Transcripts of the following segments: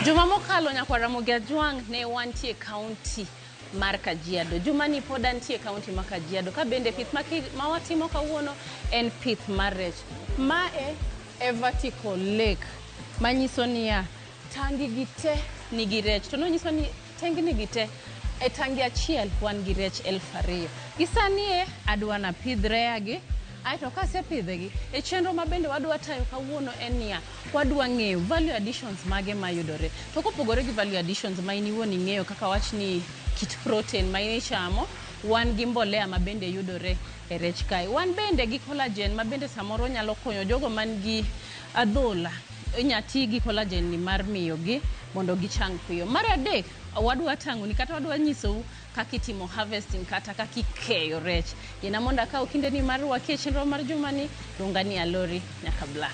Juma mokalo nyakwar Ramogi Ajwang' ne wantie kaunti mar Kajiado. Juma ni pod antie kaunti ma Kajiado ka bende pith ma watimo kawuono en pith mar rech. Mae e vertical lake manyiso niya tangi gi te nigi rech to nonyiso ni tengni gi te e tangi achiel wan gi rech 2000. Gi sani e adwa napidh reya gi aeto kasepidhegi e chenro ma bende wadwa tayo kawuono en niya wadwa ng'eyo value additions mage mayudore. To kopogore gi value additions ma in iwuon ing'eyo kaka wach ni kit protein ma in ichamo, wan gi mbolea ma bende yudore e rech kae. Wan bende gi collagen ma bende samoro nyalo konyo jogo man gi adhola. Inya ti gi collagen ni mar miyo gi mondo gichang piyo. Mar adek, wadwa tang'oni kata wadwa nyisou kaka itimo harvesting kata kaka ikeyo rech. Yiena mondo akaw kindeni mar rwaki e chenro mar jumani, luonga ni Alori nyaka Black.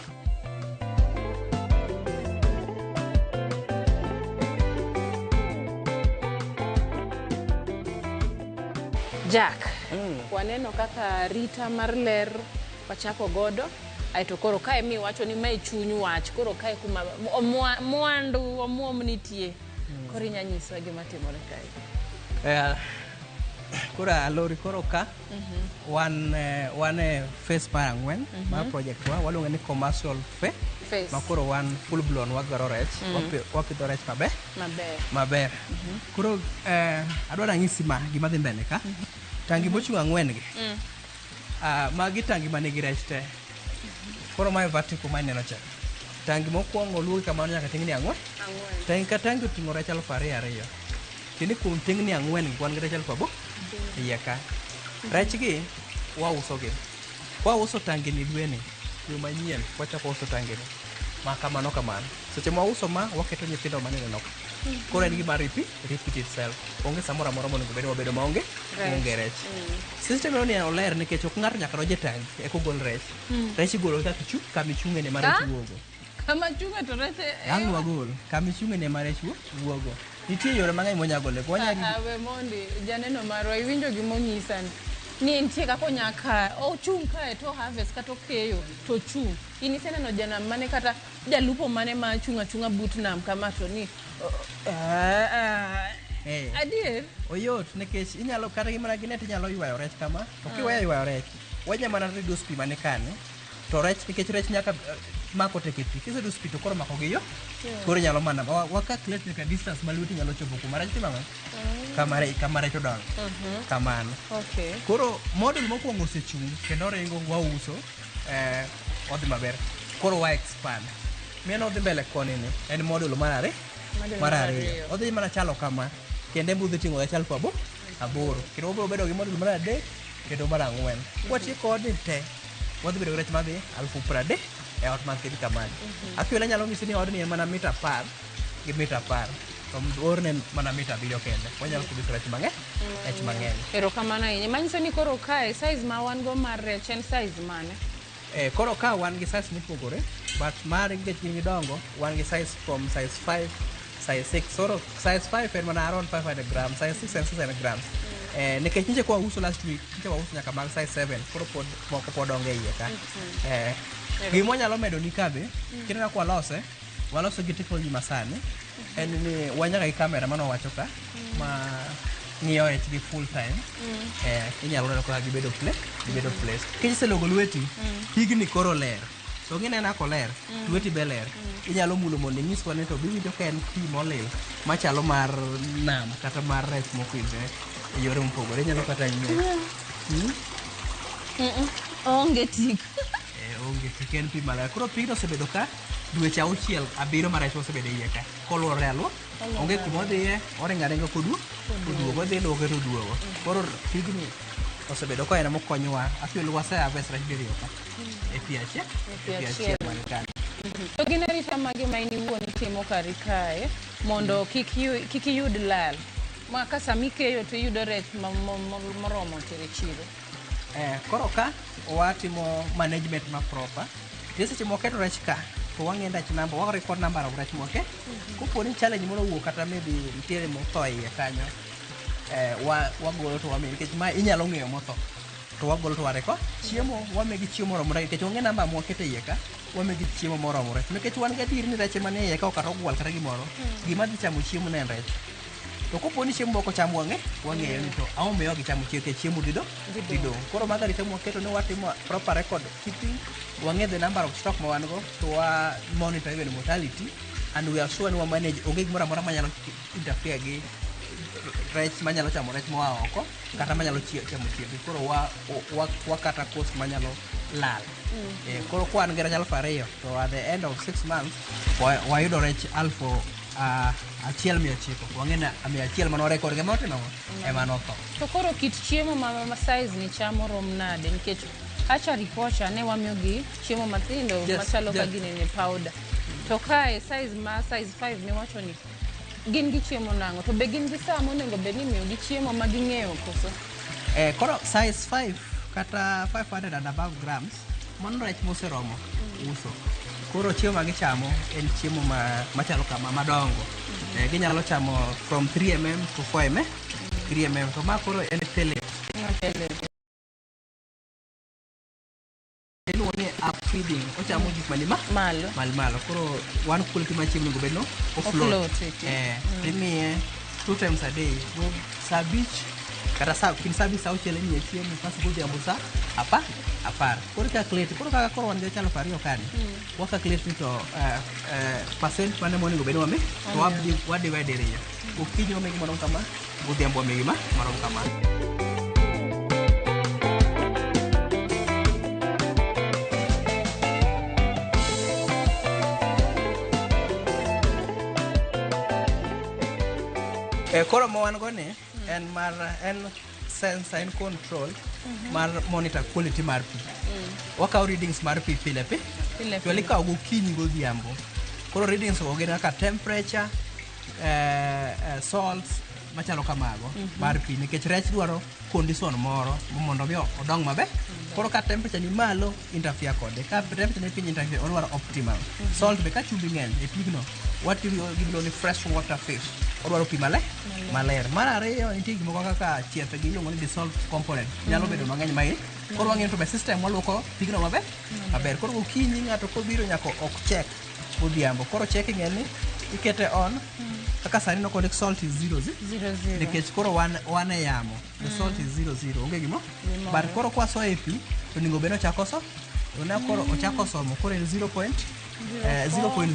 Jack, waneno kaka rita mar ler wachako godo aeto koro kae miwacho ni mae chuny wach koro kae kuma mwandu omuom nitie. Koro inya nyiswa gima timore kae. Koro Alori koro ka wan e phase mar ang'wen mar project wa waluonge ni commercial phase. Ma koro wan full blown wagero rech, wapidho rech maber. Maber. Maber. Koro adwaro anyisi ma gima dhi mbele ka. Tangi mochung' ang'wen gi. Magi tangi manigi rech te. Koro mae vertical ma ineno cha. Tangi mokwongo luogi kamano nyaka tingni ang'wen. Ang'wen. Tangi ka tangi oting'o rech 2000 ariyo. Tiende kuom tingni ang'wen gi wan gi rech 8000 iye ka. Rech gi wauso gi. Kwauso tangi ni dwe ni, dwe manyien wachako uso tangi ni. Ma kamano kamano. Seche ma wauso ma waketo nyithindo maneno ka. Koro en gima repeat itself. Onge samoro amora monego bed ni wabedo maonge onge rech. System ni oler nikech ok ng'ato nyaka donj e tangi eka ogol rech. Rech igolo kaka ichung' kama ichung'e ne ma rech wuogo. Kama chung'e to rech e Ang' wagol kama ichung'e ne ma rech wuogo. Nitie yore mang'eny mwanyalo gole. We mondi janeno marwa iwinjo gima onyisa ni. Ni nitie kaka onyaka ochung' kae to harvest kata okeyo to ochung'. In iseneno janam mane kata jalupo mane ma chung' achung'a but nam kama to ni Adier? Oyot nikech inyalo kata gimana gi net inyalo ywayo rech kama. To kiweyo ywayo rech, wanya mana reduce pi mane kane. To rech nikech rech nyaka mako tek e pi. Kisereduce pi to koro mako gi yo. Koro inyalo mana wa calculate nyaka distance ma lweti nyalo chopo kuma rech timo ang'o? Kama rech, kama rech odongo. Kamano. Koro model mokwongo osechung' kendo oringo wauso, odhi maber. Koro wa expand. Meno odhi mbele koni ni en model mar ariyo. Mar ariyo. Odhi mana chalo kama. Kendo en budhi ting'o rech 8000. Kendo wabiro bedo gi model mar adek kendo mar ang'wen. Kwatieko odni te, wadhi bedo gi rech madhi 30,000 e ot man kedi kamano. Actually anyalo nyisi ni odni en mana mita 10 gi mita 10. To borne en mana mita 7 kende. Wanyalo produce rech mang'eny. Rech mang'eny. Erokamano ahinya. Manyiso ni koro kae size ma wan go mar rech en size mane? Koro ka wan gi size mopogore, but mar nikech gin gidongo, wan gi size from size 5, size 6. Koro size 5 en mana around 500 grams, size 6 en 600 grams. Nikech nyiche kwa uso last week, nyiche wauso nyaka mag size 7, koro pod moko pod onge iye ka. Gima wanyalo medo ni ka be, kineno ka walose, walose gi technology masani, en ni wan nyaka gi camera mane wawacho ka, ma ng'iyo rech gi full time. Inyalo neno kaka gibedo gibedo place. Kiselogo lweti, pigni koro ler. To gineno ka oler, lweti be ler. Inyalo mulo mondo inyiswa ni to biwinjo ka en pi molil machalo mar nam kata mar rech mopidhre e yore mopogore. Inyalo kata ng'iyo. Onge tik. Onge tik, en pi maler. Koro pigno osebedo ka dweche auchiel abiriyo ma rech osebedo e iye ka. Koluorore aluora. Onge kuma odhiye, oringo aringa koduogo, oduogo, odhi luoke to oduogo. Koro pigni osebedo ka en mokonyowa. Actually wase harvest rech diriyo ka. E pi achiel, e pi achiel man kanyo. To gin arita mage ma in iwuon itimo kari kae mondo kik iyud lal? Ma ka sama ikeyo to iyudo rech moromo tero e chiro. Koro ka watimo management ma proper. Nitie seche ma waketo rech ka, to wang'iyo rech number, wa record number of rech mwake. Kopo ni challenge moro owuok kata maybe nitiere motho e iye kanyo, wagolo to wamiyo nikech ma inyalo ng'eyo motho. To wagolo to wa record. Chiemo, wamiyogi chiemo moromore nikech wang'e namba mwaketo e iye ka. Wamiyogi chiemo moromo rech. Nikech wan gadier ni rech ema nie iye ka ok kata ogwal kata gimoro, gima dhi chamo chiemo ne en rech. To kopo ni chiemo moko cham wang'e, wang'eyo ni to ang'o momiyo ok gichamo chiemo nikech chiemo dhi dhi dong'. Koro mago arita mwaketo ni watimo proper record keeping, wang'e the number of stock ma wan go, to wa monitor even mortality and we are sure ni wa manage onge gimoro amora manyalo interfere gi rech manyalo chamo rech moa oko kata manyalo chamo chiembe. Koro wa kata cost manyalo lal. Koro kwa wan gi rech 2,000 to at the end of 6 months wayudo rech 1,900. Wang'e ni 100 mane warekod gi ema notimo ang'o? Ema notho. To koro kit chiemo ma size ni chamo rom nade? Nikech hatchery kocha ne wamiyogi chiemo mathindo machalo ka ginene powder. To kae size ma size 5 miwacho ni gin gi chiemo nang'o? To be gin gi saa monego bed ni imiyogi chiemo ma ging'eyo koso? Koro size 5 kata 500 and above grams, mano rech moseromo uso. Koro chiemo ma gichamo en chiemo machalo kama madongo. Ginyalo chamo from 3 mm to 4 mm, 3 mm. To ma koro en pellet. Iluongo ni up feeding. Ochamo gik mani ma malo. Mal malo. Koro one quality mar chiemo onego bed no ofloat. Ofloat, timiye two times a day. Go saa 5 kata saa kind saa 5 saa 6 imiye chiemo kasto godhiambo saa 10. Koro calculate. Koro kaka koro wan gi rech 2,000 kani. Wa calculate ni to percent mane monego bed ni wami to wa divide diriyo. Okinyi wamiyi gima rom kama, godhiambo wamiyi gima marom kama. Koro ma wan go ni en mar en sensor en control mar monitor quality mar pi. Wakawo readings mar pi pile pi. Pile To ikawo gokinyi godhiambo. Koro readings go gin kaka temperature, salts machalo kamago mar pi nikech rech dwaro condition moro mondo mi odong maber. Koro ka temperature ni malo interfere kode, ka temperature ni piny interfere, odwaro optimal. Salt be ka chumbi ng'eny e pigno, watiyo gi gimiluongo ni fresh water fish. Odwaro pi maler, maler. Mar ariyo nitie gik moko kaka chiethe gi iluongo ni dissolved component. Nyalo bedo mang'eny ma koro wang'iyo to be system waluoko pigno maber maber. Koro gokinyi ng'ato kobiro nyaka ok check godhiambo. Koro checking en ni ikete on kaka sani nokondik salt is zero Zero zero. Nikech koro wan e yamo the salt is zero zero onge gimo. Gimoro. But koro kwasoyo e pi to onego bed ni ochako so to ne koro ochako somo koro en 0 point 0.04. Koro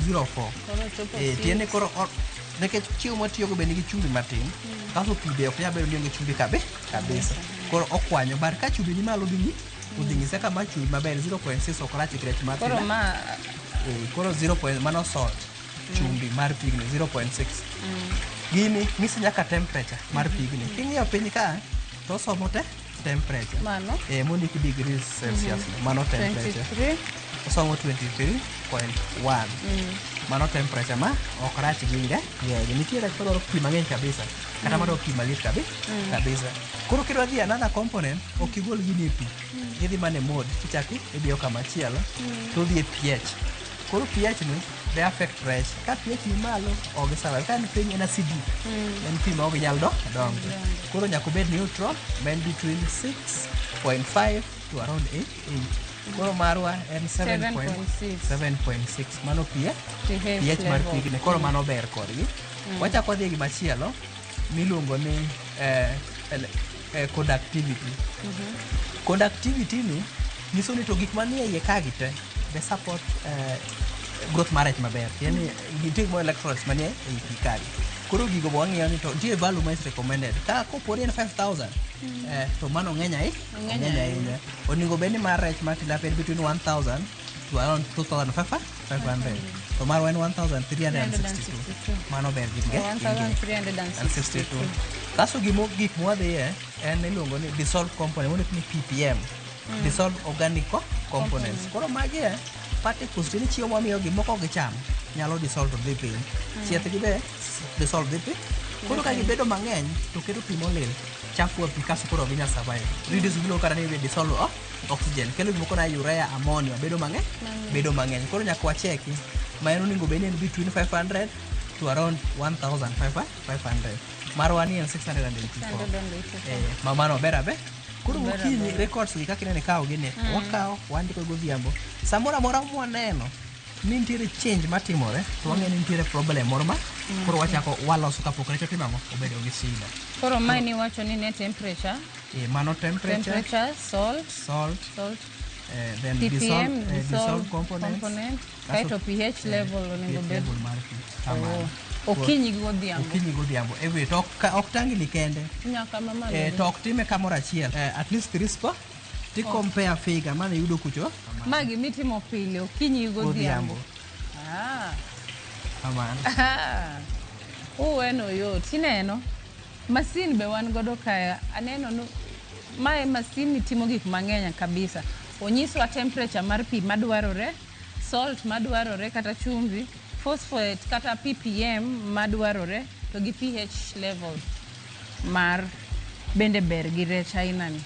chopo six. Tiende koro nikech chiemo mwatiyogo be nigi chumbi matin kasto pi be ok nyal bedo ni onge chumbi kabisa koro okwanyo but ka chumbi ni malo dhi odhi nyise kama chumbi maber 0.6 ok rach gi rech mar Koro pile. ma Koro 0 point, mano salt chumbi mar pigni 0.6. Gini nyisi nyaka temperature mar pigni king'iyo piny ka to osomo te temperature. Mano Mondiki degrees Celsius no, mano temperature. 23. Osomo 23.1 mano temperature ma ok rach gi nge ng'eny nitie rech madwaro pi mang'eny kabisa kata madwaro pi maliet kabisa. Koro kidwa dhi another component ok igol gini e pi idhi mana e mode tichako idiyo kamachielo to odhi e pH. Koro pH ni they affect rech ka pH ni malo ok gi survive ka en piny en acidic en pi ma ok ginyal dongo. Koro nyaka obed neutral ma en between 6.5 to around 8. 8 koro marwa en 7.6. 7.6 mano pH. pH pH mar level. Pigni koro mano ber kodgi. Wachako wadhi e gimachielo miluongo ni conductivity. Conductivity ni nyiso ni to gik manie iye ka gi te be support growth mar rech maber yani nitie gimoro electrolytes manie ei pi kagi. Koro gigo be wang'iyo ni to nitie value ma is recommended ka kopo ni en 5000 to mano ng'eny ahinya. Ng'eny Ng'eny ahinya. Onego bed ni mar rech mar tilapia en between 1000 to around 2500 to marwa en 1362 mano ber gi 1362. Kasto gimo gik mwadhiye en iluongo ni dissolved component mondik ni ppm dissolved organic components. Koro magi e particles ni chiemo mwamiyogi moko ok gicham nyalo dissolve to dhi piny chieth gi be dissolve dhi piny. Koro ka gibedo mang'eny to keto pi molil chafua pi kasto koro ok ginyal survive reduce gimiluongo kata ni dissolve oxygen kelo gimoko na urea ammonia bedo mang'eny bedo mang'eny. Koro nyaka wacheki ma en onego bed ni en between 500 to around 1500 marwa ni en 684. 684. Ma mano ber abe. Koro Koro gokinyi records gi kaka ineno ikawo gi ni wakawo wandiko godhiambo. Samoro amora mwaneno ni nitiere change matimore to wang'eyo ni nitiere problem moro ma koro wachako waloso kapok rech otimo ang'o obedo gi shida. Koro mae niwacho ni ne temperature, Mano temperature, temperature, salt, salt, salt, then ppm, dissolve dissolved components, component, kasto kaeto pH level onego pH bed level mar pi. Kamano. Okinyi gi godhiambo. Okinyi godhiambo. Every to ok tangni kende. Nyaka mamalo. To ok time kamoro achiel. At least 3 spot. Ti compare figure mane yudo kucho. Ma gimitimo pile okinyi gi godhiambo. Godhiambo. Kamano. Uweno yot, ineno. Masin be wan godo kae. Aneno no mae masin ni timo gik mang'eny kabisa. Onyiswa temperature mar pi madwarore, salt madwarore kata chumvi, phosphate kata ppm madwarore to gi pH level mar bende ber gi rech aina ni.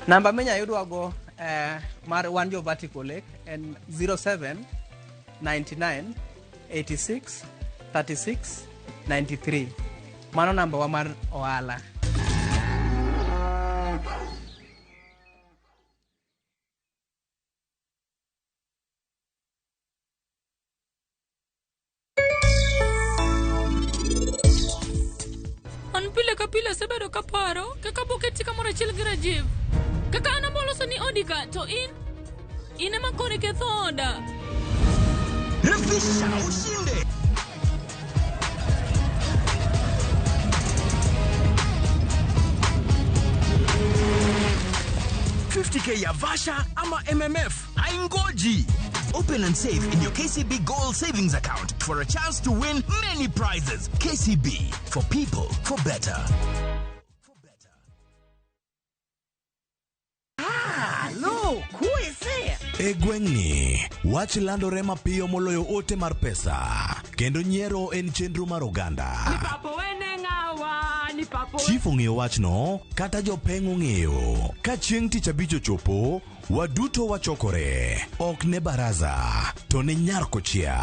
Namba minya yudwago mar wan jo Vertical Lake en 07 99 86 36 93. Mano namba wa mar ohala. An pile ka pile asebedo kaparo kaka boketi kamoro achiel gi Rajiv. Kaka an amoloso ni odi ka to in ema koro iketho oda. Refisha ushinde. $50K ya Vasha ama MMF haingoji. Open and save in your KCB Gold Savings Account for a chance to win many prizes. KCB, for people, for better. Look, who is there? E gweng'ni, wach landore mapiyo moloyo ote mar pesa, kendo nyiero en chenro mar oganda. Chief ong'eyo wachno, kata jopeng' ong'eyo. Ka chieng' tich abich ochopo, waduto wachokore. Ok ne baraza, to ne nyar kochia.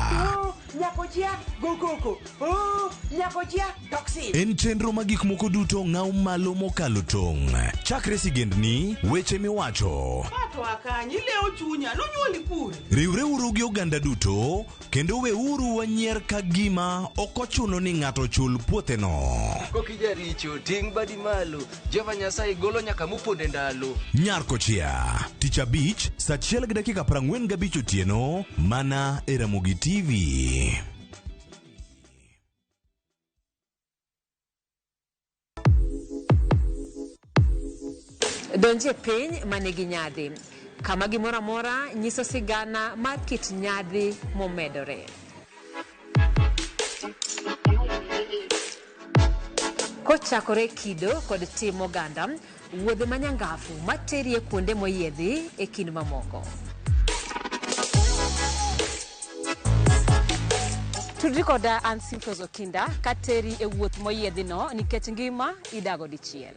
Nyakochia, go koko. Oh, nyakochia, toxin. En chenro ma gik moko duto ng'aw malo mokalo tong'. Chakre sigendni, weche miwacho. Pato akanyi, ilewo chunya, nonyuoli kure. Riwreuru gi oganda duto, kendo weuru wanyier ka gima ok ochuno ni ng'ato chul puotheno. Kokijaricho, ting' badi malo. Jehova Nyasaye golo nyaka moponde ndalo. Nyar kochia, tich abich, saa 1:45 otieno, mana e Ramogi TV. Donje piny manigi nyadhi, kama gimoro amora nyiso sigana mar kit nyadhi momedore. Kochakore kido kod tim oganda, wuodhe manyangafu materi e kuonde moyiedhi e kind mamoko. Tudri koda an Simfros Okinda kateri e wuoth moyiedhi no nikech ngima idago dichiel.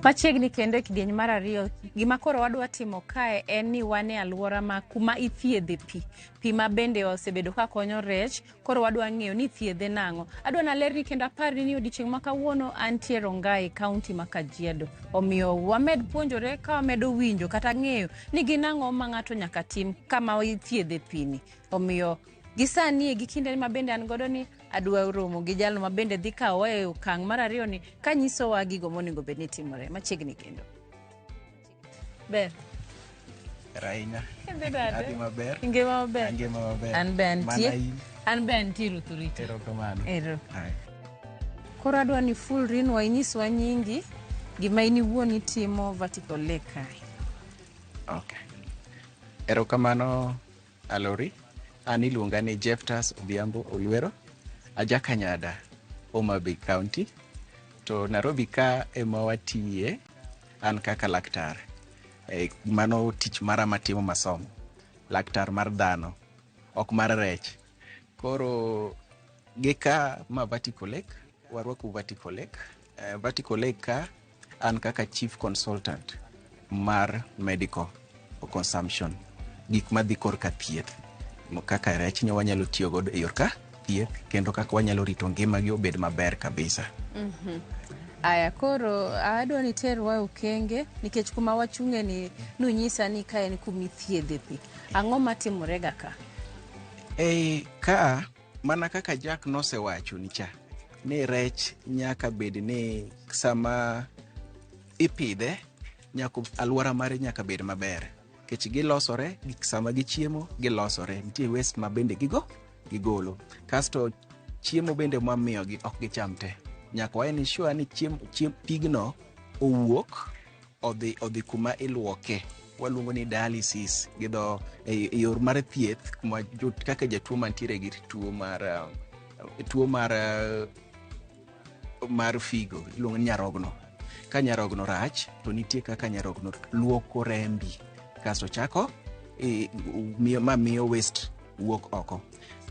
Machiegni kendo e kidieny mar ariyo, gima koro wadwa timo kae en ni wan e alwora ma kuma ithiedhe pi. Pi ma bende osebedo ka konyo rech, koro wadwa ng'eyo ni ithiedhe nang'o. Adwa nalerni kendo aparni ni odiochieng' ma kawuono antie Rongai, kaunti ma Kajiado. Omiyo wamed puonjore ka wamedo winjo kata ng'eyo ni gin ang'o ma ng'ato nyaka tim kama ithiedhe pi ni. Omiyo gi sani gi kinde ma bende an godo ni adwa romo gi jalno ma bende dhi kawowa e okang' mar ariyo ni kanyisowa gigo monego bed ni timore machiegni kendo. Ber. Ahinya. Idhi nade? Adhi maber. Ngima maber. Angima maber. An be antie. Mana in. An be antie Ruth Orita. Erokamano. Ero. Aye. Koro adwa ni fulrinwa inyiswa nyingi gima in iwuon itimo Vertical Lake kae. Okay. Erokamano Alori. An iluonga ni Jeftas Odhiambo Olwero. Aja Kanyada, Homa Bay County. To Nairobi ka ema watiye an kaka laktar. Mano tich mara matimo masomo. Laktar mar dhano, ok mar rech. Koro gi ka ma Vertical Lake, Warwakou Vertical Lake. Vertical Lake ka an kaka chief consultant mar medical consumption, gik madhi korka thieth kaka rech ne wanyalo tiyo godo e yor ka thieth kendo kaka wanyalo rito ngimagi obed maber kabisa. Aya, koro adwa ni terwa e okenge nikech kuma wachung'e ni nunyisa ni ka en kuma ithiedhe pi. Ang'o matimore ga ka? Ei ka mana kaka Jack nosewacho ni cha ni rech nyaka bed ni sama ipidhe nyaka alwora mare nyaka bed maber nikech gilosore gik sama gichiemo gilosore nitie waste ma bende gigo gigolo kasto chiemo bende mwamiyogi ok gicham te nyaka wa ensure ni chiemo pigno owuok odhi kuma iluoke waluongo ni dialysis gi dho e yor mar thieth kuma kaka jatuo mantiere gi tuo mar figo iluongo ni nyarogno. Ka nyarogno rach to nitie kaka nyarogno luoko rembi kasto chako ma miyo waste wuok oko.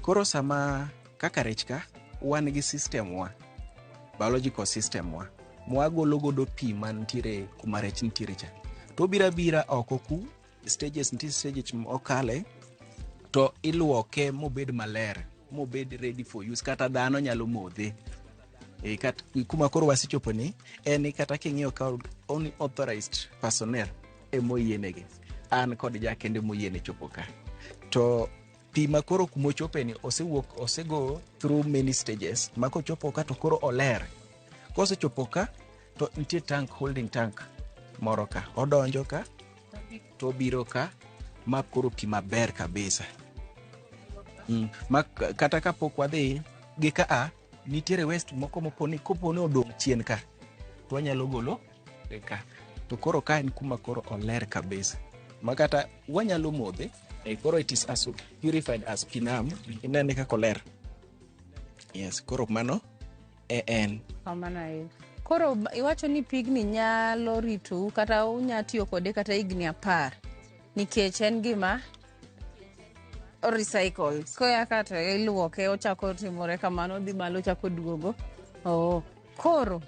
Koro sama kaka rech ka wan gi system wa, biological system wa mwagolo godo pi mantiere kuma rech nitiere cha to obiro abira oko ku stages nitie stages mokale to iluoke mobed maler mobed ready for use kata dhano nyalo modhe. Kuma koro wasechopo ni en ni kata king'iyo ka only authorized personnel emoyienegi an kod jakende moyiene chopo ka to pi ma koro kumochope ni osewuok osego through many stages ma kochopo ka to koro oler kosechopo ka to nitie tank holding tank moro ka odonjo ka to obiro ka ma koro pi maber kabisa. Ma kata kapok wadhi gi ka a nitiere waste moko moponi koponi odong' chien ka to wanyalo golo e ka to koro ka en kuma koro oler kabisa ma kata wanyalo modhe. Koro it is as purified as pi nam inene kaka oler. Yes, koro mano e en. Kamano ahinya. Koro iwacho ni pigni nyalo ritou kata unya tiyo kode kata higni 10 nikech en gima recycle. Koya ka to iluoke ochako timore kamano odhi malo ochako duogo. Oh. Koro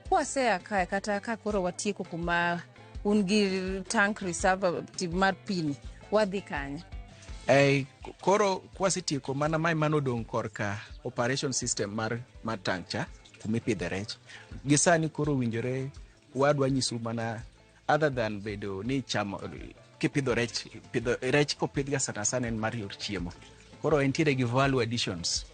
kwasea kae kata ka koro watieko kuma un gi tank reserve mar pi ni wadhi kanye? Koro kwasetieko mana mae manodong' korka operation system mar tank cha kumipidhe rech gi sani koro winjore wadwa nyisou mana other than bedo ni chamo kipidho rech pidho rech kopidh ga sana sana en mar yor chiemo koro entiere gi value additions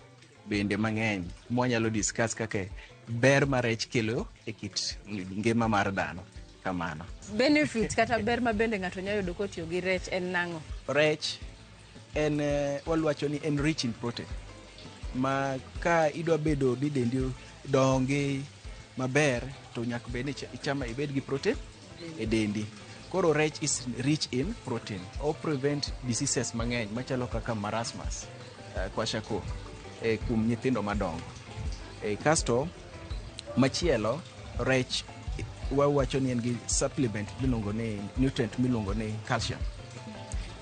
bende mang'eny mwanyalo discuss kaka ber ma rech kelo e kit ngima mar dhano kamano. Benefit kata ber ma bende ng'ato nyalo yudo kotiyo gi rech en nang'o? Rech en walwacho ni en rich in protein ma ka idwa bedo ni dendi dongi maber to nyaka bed ni ichama ibed gi protein e dendi. Koro rech is rich in protein o prevent diseases mang'eny machalo kaka marasmus, kwashiorkor kuom nyithindo madongo. Kasto machielo rech wawacho ni en gi supplement miluongo ni nutrient miluongo ni calcium.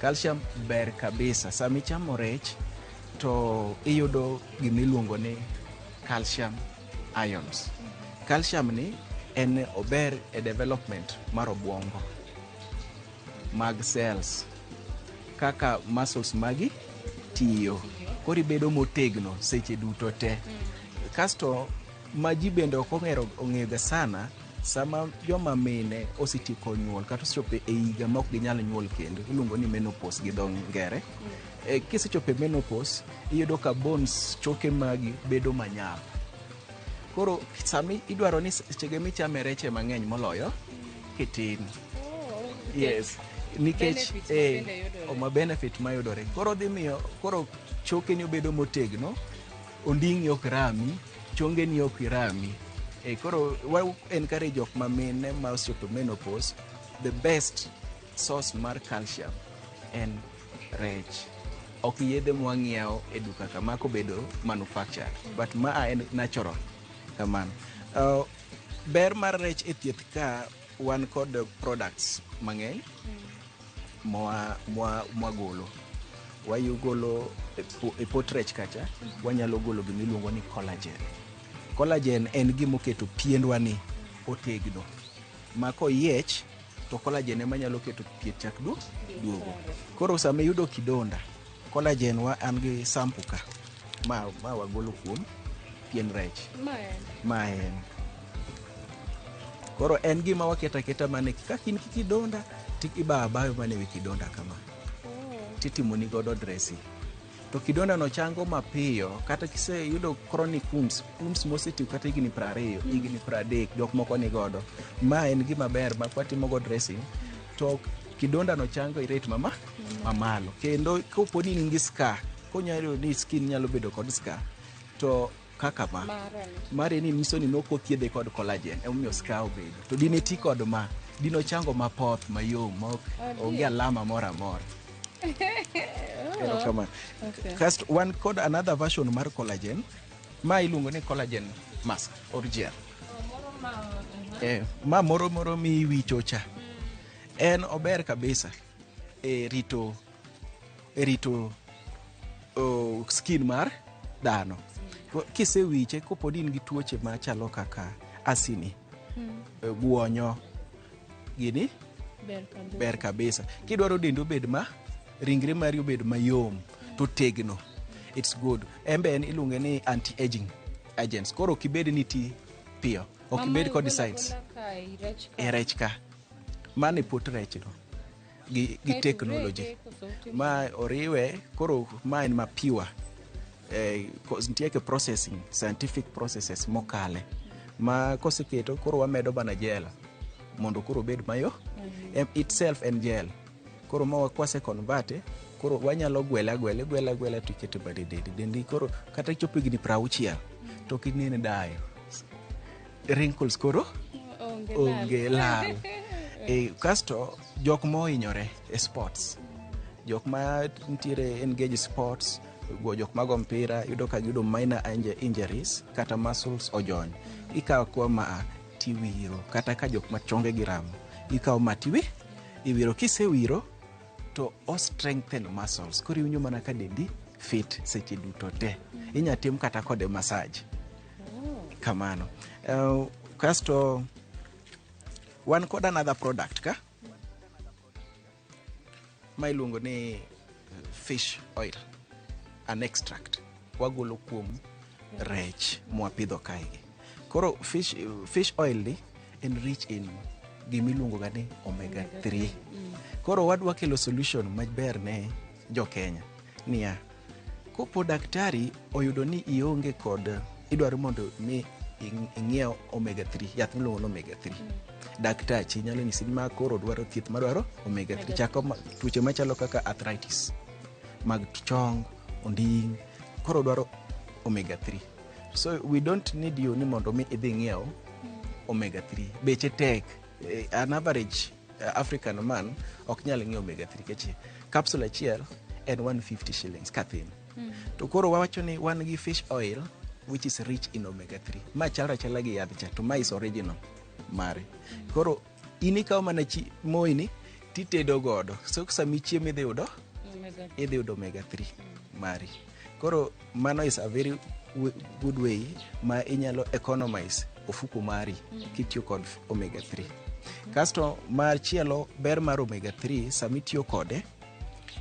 Calcium ber kabisa sama ichamo rech to iyudo gimiluongo ni calcium ions. Calcium ni en ober e development mar obwongo mag cells kaka muscles magi tiyo koro ibedo motegno seche duto te. Kasto ma ji bende ok ong'eyo ga sana sama joma mine osetieko nyuol kata osechopo e higa ma ok ginyal nyuol kendo iluongo ni menopause gi dho ngere. Kisechopo e menopause iyudo ka bones choke magi bedo manyap. Koro sami idwaro ni sechege michame reche mang'eny moloyo kitin. Yes, nikech oma benefit mayudore. Koro dhi miyo koro chokeni obedo motegno, onding'i ok rami, chongeni ok rami. Koro wa encourage jok ma mine ma osechopo menopause, the best source mar calcium en rech. Ok yedhe mwang'iewo e duka kama kobedo manufactured, but maa en natural kamano. Ber mar rech e thieth ka wan kod products mang'eny mwagolo. Wayugolo e pot rech kacha, wanyalo golo gimiluongo ni collagen. Collagen en gima oketo piendwa ni otegno. Ma koyiech to collagen ema nyalo keto pien chak duogo. Koro sama iyudo kidonda, collagen wa an gi sample ka ma wagolo kuom pien rech. Ma en. Koro en gima waketo aketa mana kaka in gi kidonda to ibayo abaya mana ewi kidonda kama. Titimoni godo dressing. To kidonda no chango mapiyo kata kiseyudo chronic wounds, wounds mosetiyo kata higni 20, higni 30 jok moko ni godo. Ma en gima ber ma kwatimo go dressing to kidonda no chango e rate mamalo. Kendo kopo ni in gi scar, konyalo yudo ni skin nyalo bedo kod scar, to kaka ma mare ni nyiso ni nokothiedhe kod collagen emomiyo scar obedo. To dine ti kod ma, dine ochango mapoth mayom ma onge alama moro amora. Erokamano. Kasto wan kod another version mar collagen ma iluongo ni collagen mask or gel. Ma moro moro miwicho cha. En ober kabisa e rito skin mar dhano. Kisewiche kopo ni in gi tuoche machalo kaka asini, guonyo, gini ber kabisa. Kidwaro dendi obed ma ringre mari obed mayom to tegno, it's good. En be en iluonge ni anti-aging agents. Koro ok ibed ni ti piyo, ok ibed kod signs e rech ka. Mano e pot rech no gi technology ma oriwe. Koro ma en ma pure, nitie ke processing, scientific processes mokale ma koseketo koro wamedo mana gel mondo koro obed mayo. Itself en gel. Koro ma kwase convert koro wanyalo gwele agwela, igwele agwela to iketo bade dendi. Dendi koro kata ichopo higni 60 to ok inen dayo wrinkles, koro onge lal. Kasto jok mohinyore e sports, jok ma nitiere engage sports go, jok mago mpira, yudo ka giyudo minor injuries kata muscles ojony, ikawo kwa ma tiwiro. Kata ka jok ma chonge gi ramo, ikawo ma tiwi iwiro. Kisewiro to o strengthen muscles, koro iwinjo mana ka dendi fit seche duto te. Inya tim kata kode massage kamano. Kasto wan kod another product ka ma iluongo ni fish oil, an extract wagolo kuom rech mwapidho kaegi. Koro fish oil ni en rich in gimiluongo ga ni omega 3. Koro wadwa kelo solution maber ne jo Kenya niya, kopo daktari oyudo ni ionge kod, idwaro mondo mi ing'iew omega 3, yath miluongo ni omega 3, daktachi nyalo nyisi ni ma koro dwaro thieth madwaro omega 3 chako tuoche machalo kaka arthritis mag chong, onding, koro dwaro omega 3. So we don't need you ni mondo mi idhi ng'iew omega 3, beche tek. An average African man ok nyal ng'iewo omega 3 nikech capsule achiel en 150 shillings kathin. To koro wawacho ni wan gi fish oil which is rich in omega 3 ma chalre achala gi yadh cha, to ma is original mare. Koro in ikawo mana moini titedo godo, so sama ichiemo idhi yudo omega 3 mari. Koro mano is a very good way ma inyalo economize ofuku mari kitiyo kod omega 3. Kasto machielo, ber mar omega 3, sama itiyo kode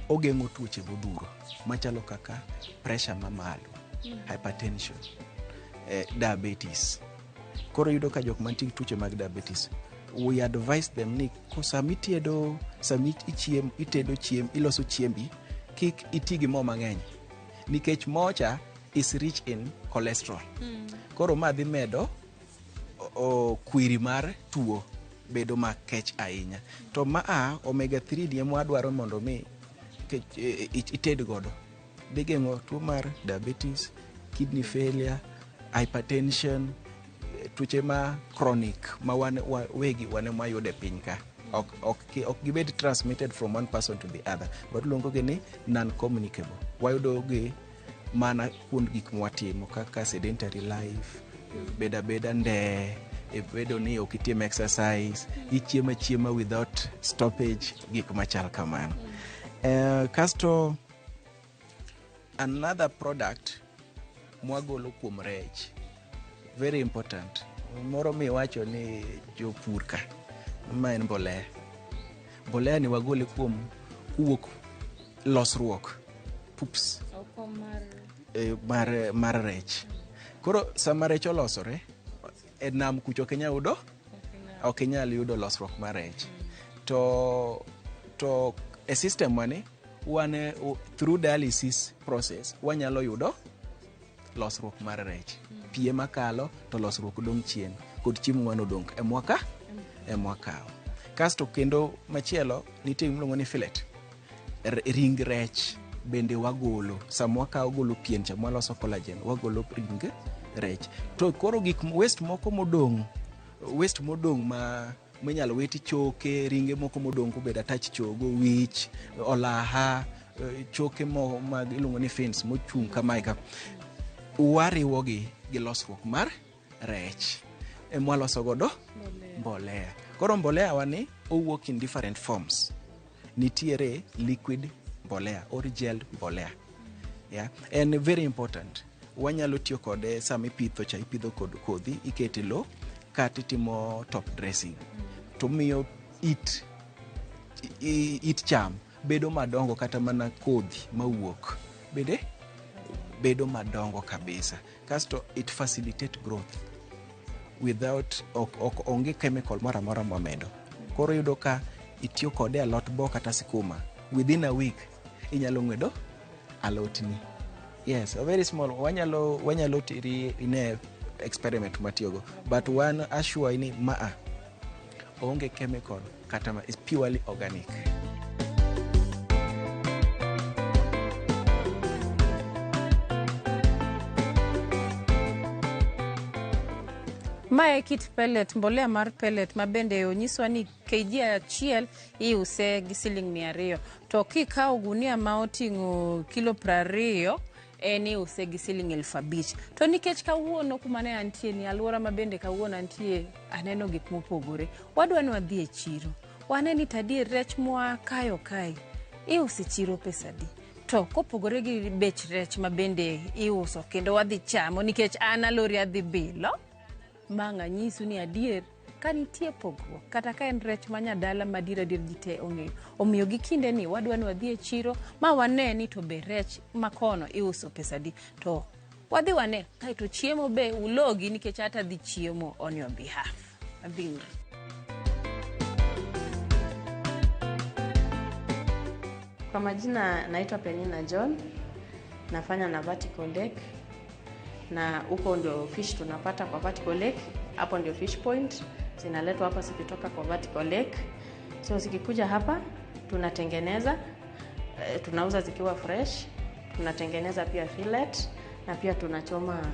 ogeng'o tuoche modhuro machalo kaka pressure mamalo, hypertension, diabetes. Koro iyudo ka jok mantie gi tuoche mag diabetes, we advise them ni ko sama itedo, sama ichiem, itedo chiem, iloso chiembi, kik iti gi mo mang'eny nikech mocha is rich in cholesterol. Koro ma dhi medo o kwiri mar tuo bedo makech ahinya. To ma a omega 3 ni ema wadwaro mondo mi ited godo dhi geng'o tuo mar diabetes, kidney failure, hypertension, tuoche ma chronic ma wan wegi wan ema wayudo e piny ka. Ok gibed transmitted from one person to the other, but luongo gi ni non communicable. Wayudo gi mana kuond gik mwatimo kaka sedentary life, bedo abeda ndee, bedo ni ok itim exercise, ichiemo achiema without stoppage, gik machal kamano. Kasto another product mwagolo kuom rech Very important. Moro miwacho ni jopur ka, ma en mbolea. Mbolea ni wagole kuom kuwuok losruok pups mar rech. Koro sama rech olosore e nam kucho ok inyal yudo losruok mar rech. To e system wani wan through dialysis process wanyalo yudo losruok mar rech. Pi ema kalo to losruok dong' chien kod chiemo manodong' emwakawo. Kasto kendo machielo nitie gimiluongo ni fillet. Ring rech bende wagolo sama wakawo golo pien cha mwaloso collagen, wagolo ring rech. To koro gik waste moko modong', waste modong' ma minyalo witi choke, ringe moko modong' kobedo attach chogo, wich, olaha, choke mo mag iluongo ni fins mochung' kamae ka, wariwogi gi losruok mar rech emwaloso godo mbolea. Koro mbolea wani owuok in different forms. Nitiere liquid mbolea or gel mbolea. Yeah? En very important. Wanyalo tiyo kode sama ipitho cha, ipidho kod kodhi, ikete lo kata itimo top dressing. To miyo it cham bedo madongo, kata mana kodhi mawuok bende bedo madongo kabisa. Kasto it facilitate growth without ok onge chemical moro amora mwamedo. Koro iyudo ka itiyo kode alot bo kata sikuma, within a week inyalo ng'wedo alotni. Yes, a very small. Wanyalo teri ine experiment matiyogo, but wan assure ni maa onge chemical kata ma is purely organic. Mae kit pellet, mbolea mar pellet ma bende onyiswa ni kg achiel iuse gi siling 200. To kikawo gunia ma oting'o kilo 20 en iuse gi siling 5,000. To nikech kawuono kuma ne antie ni alwora ma bende kawuono antie aneno gik mopogore. Wadwa ni wadhi e chiro. Wane ni to adier rech mwakayo kae iuso e chiro pesa adi? To kopogore gi bech rech ma bende iuso kendo wadhi chamo nikech an alori adhi bilo, ma anyisu ni adier ka nitie pogruok kata ka en rech ma nyadala ma adier adier ji te ong'eyo. Omiyo gi kinde ni wadwa ni wadhi e chiro ma wane ni to be rech makono iuso pesa adi. To wadhi wane kaeto chiemo be ulogi nikech ata dhi chiemo on your behalf. Adhi uru. Kwa majina naitwa Penina John, nafanya na Vertical Lake, na huko ndio fish tunapata kwa Vertical Lake. Hapo ndio fish point zinaletwa hapa zikitoka kwa Vertical Lake. So zikikuja hapa tunatengeneza, tunauza zikiwa fresh, tunatengeneza pia fillet na pia tunachoma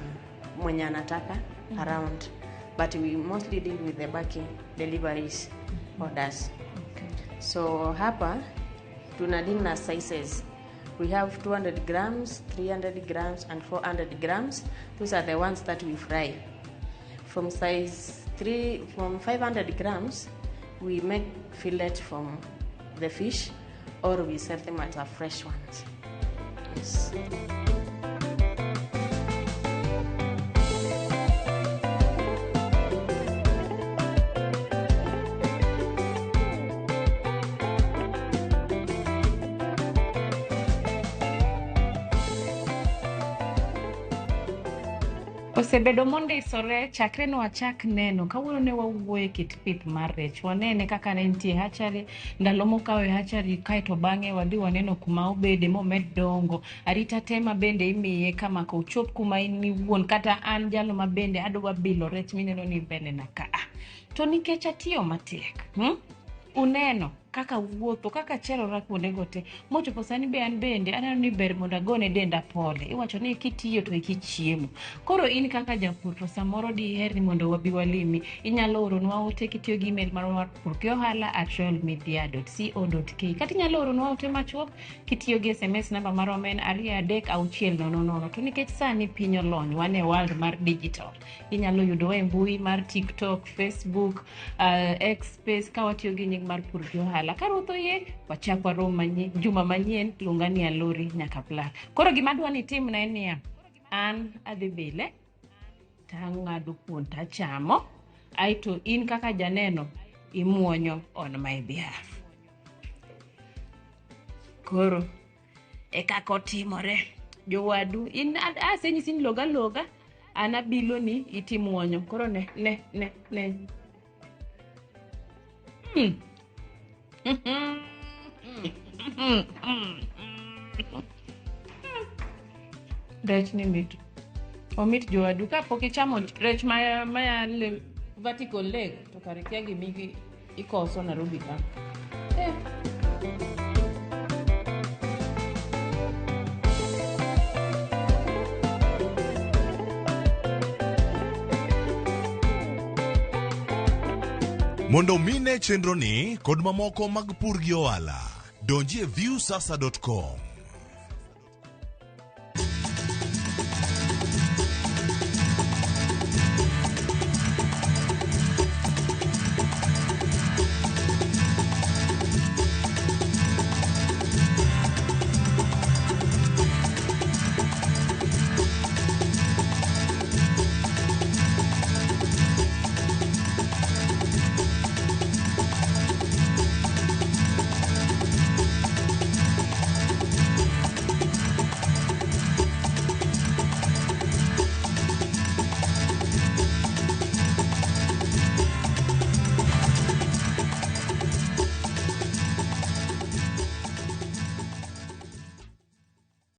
mwenye anataka around, but we mostly deal with the bulky deliveries orders. So hapa tuna deal na sizes. We have 200 grams, 300 grams and 400 grams. Those are the ones that we fry. From size 3, from 500 grams, we make fillet from the fish or we sell them as a fresh ones. Yes. Osebedo mondisore chakre ne wachak neno. Kawuono ne wawuoyo e kit pith mar rech. Wanene kaka ne nitie hatchery, ndalo mokawo e hatchery kaeto bang'e wadhi waneno kuma obede momed dongo. Arita te ma bende imiye kamako ochop kuma in iwuon kata an jalo ma bende adwa bilo rech mineno ni mbele na ka. To nikech atiyo matek, Uneno kaka wuotho, kaka cherora kuondego te. Mochopo sani be an bende aneno ni ber mondo agone denda pole. Iwacho ni kitiyo to ikichiemo. Koro in kaka japur to samoro diher ni mondo wabi walimi. Inyalo oronwa ote kitiyo gi email marwa mar purgiohala@royalmedia.co.ke. Kata inyalo oronwa ote machuok kitiyo gi SMS namba marwa ma en 23600. To nikech sani piny olony, wan e world mar digital. Inyalo yudowa e mbui mar TikTok, Facebook, X space ka watiyo gi nying mar Pur gi Ohala. Ka Ruoth oyie, wachak warom juma manyien, luonga ni Alori nyaka Black. Koro gima adwa ni itimna en niya, an adhi bile, Tang'ado kuon tachamo. Aeto in kaka janeno imuonyo on my behalf. Koro e kaka otimore. Jowadu, in asenyisi ni loga loga, an abiloni itimuonyo. Koro ne, ne, ne, ne. Rech ni mit. Omit jowadu. Kapok ichamo rech ma, ma vertical leg, to kare kia gima ikoso Nairobi ka. Eh. Mondo mine chenro ni kod mamoko mag pur gi ohala, donji e viusasa.com.